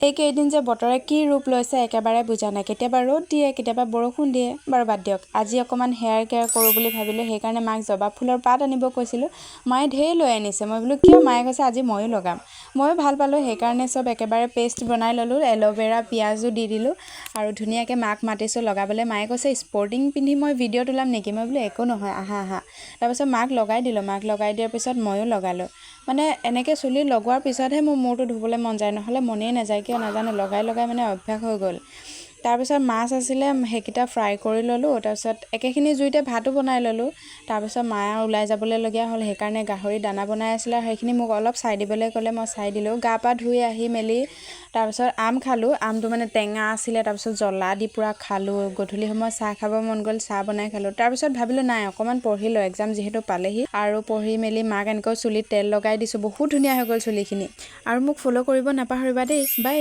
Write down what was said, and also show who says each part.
Speaker 1: এইকেইদিন যে বতৰে কি ৰূপ লৈছে, একেবাৰে বুজা নাই। কেতিয়াবা ৰ'দ দিয়ে, কেতিয়াবা বৰষুণ দিয়ে। বাৰু বাদ দিয়ক, আজি অকণমান হেয়াৰ কেয়াৰ কৰোঁ বুলি ভাবিলোঁ। সেইকাৰণে মাক জবা ফুলৰ পাত আনিব কৈছিলোঁ। মায়ে ঢেৰ লৈ আনিছে। মই বোলো, কিয়? মায়ে কৈছে, আজি ময়ো লগাম। ময়ো ভাল পালোঁ। সেইকাৰণে চব একেবাৰে পেষ্ট বনাই ল'লোঁ। এল'ভেৰা, পিঁয়াজো দি দিলোঁ আৰু ধুনীয়াকৈ মাক মাতিছোঁ লগাবলৈ। মায়ে কৈছে, স্পৰ্টিং পিন্ধি মই ভিডিঅ' তোলাম নেকি? মই বোলো, একো নহয়, আহা আহা। তাৰপিছত মাক লগাই দিলোঁ। মাক লগাই দিয়াৰ পিছত ময়ো লগালোঁ। মানে এনেকৈ চুলি লগোৱাৰ পিছতহে মোৰ মূৰটো ধুবলৈ মন যায়, নহ'লে মনেই নাযায়। কিয় নাজানো, লগাই লগাই মানে অভ্যাস হৈ গ'ল। তাৰপিছত মাছ আছিলে, সেইকেইটা ফ্ৰাই কৰি ল'লোঁ। তাৰপিছত একেখিনি জুইতে ভাতো বনাই ল'লোঁ। তাৰপিছত মায়ে ওলাই যাবলৈ লগীয়া হ'ল, সেইকাৰণে গাহৰি দানা বনাই আছিলে আৰু সেইখিনি মোক অলপ চাই দিবলৈ ক'লে, মই চাই দিলোঁ। গা পা ধুই আহি মেলি তাৰপিছত আম খালোঁ। আমটো মানে টেঙা আছিলে, তাৰপিছত জ্বলা দি পূৰা খালোঁ। গধূলি সময়ত চাহ খাব মন গ'ল, চাহ বনাই খালোঁ। তাৰপিছত ভাবিলোঁ, নাই, অকণমান পঢ়ি লওঁ, এক্সাম যিহেতু পালেহি। আৰু পঢ়ি মেলি মাক এনেকৈ চুলিত তেল লগাই দিছোঁ। বহুত ধুনীয়া হৈ গ'ল চুলিখিনি। আৰু মোক ফ'ল' কৰিব নাপাহৰিবা দেই। বাই।